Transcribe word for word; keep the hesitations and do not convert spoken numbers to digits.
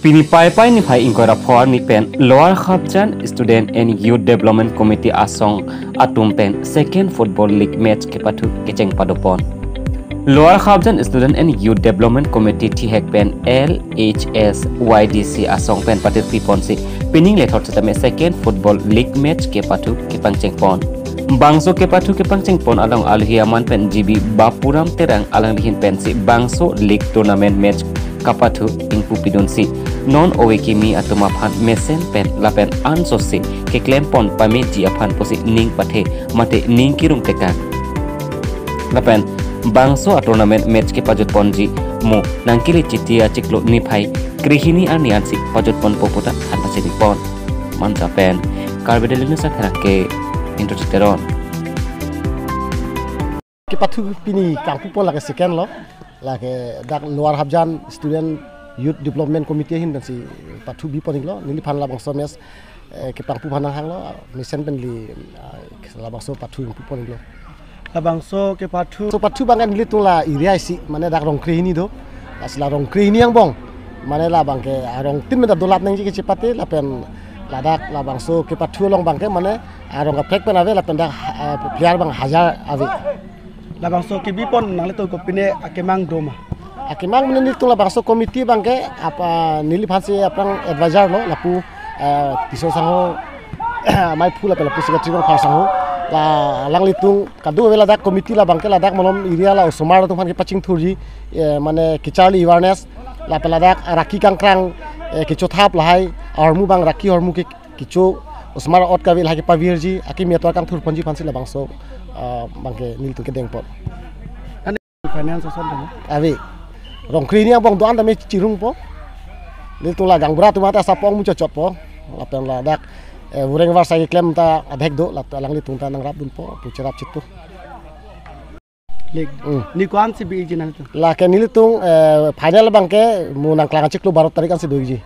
Pini Paipai niphai ingkoi ra pho arni pen Lower Khapjan Student and Youth Development Committee asong atum pen second football league match kepathu kecheng padopon. Lower Khapjan Student and Youth Development Committee thihek pen L H S Y D C asong pen patirpi ponsi pining lethot setame second football league match kepathu kepangcheng pon. Bangso kepathu kepangcheng pon along alohi aman pen G B Bapuram Terang alangli ahin pensi bangso league tournament match kapathu ingpu pidunsi non ove kimi atum aphan mesen pen lapen ansose keklem pon pameji aphan pusi ning pathe mate ning kirung tekang. Lapen bangso a-tournament match kepajut ponji mo nangkele Chiti achiklo niphai krehini arni ansi pajut ponpo puta than pachini pon. Manja pen Karbi Daily News apherangke Indrajit Teron. Kepathu pini kangpu pon lake second lo, lake dak Lower Khapjan Student Youth Development Committee ahin pensi pathu bi pon iklo, neliphan labangso match, eh, kepangpu aphan nanghanglo, mesen pen neli, ah, labangso pathu ingpu pon iklo. Labangso kepathu. So pathu abangke nelitum la area isi, mane dak rong krehini do, lasi la rong krehini angbong, mane labangke arong tin meda dolat nangji kechepate, lapen ladak labangso kepathu along abangke, mane arong kaprek pen ave, lapen dak, eh, player abang hajar ave. Labangso kebi pon nanglitum kopine akemang doma? Akemang mane nelitum labangso committee abangke apa neliphansi aphrang advisor lo lapu, eh, Tisso sangho, amei phu lapen lapu secretary Rongphar sangho, la alanglitum kado ave ladak committee labangke ladak malom area la osomar atum aphan kepachingthurji, eh, mane kecharli awareness, lapen ladak raki kangkrang, eh, kechothap lahai ahormu abang raki ahormu ke kecho osomar ot kave lahai kepavirji, akimi atovar kangthur ponji aphansi labangso, ah, abangke nelitum kedeng pon. Finance ason tama? Ave. Rong krehini angbong do-an tame chirungpo. Nelitum la gaonbura atum ta asap ong muchot chotpo. Lapen ladak, eh, vureng varsai keklem ta adhek do, la alanglitum ta nangrapdunpo, pu cherap chitpo. League. Hmm. Ni ko-ansi biji nanglitum? Lake nelitum, eh, final abangke mo nangklang achiklo baro tarik ansi doji.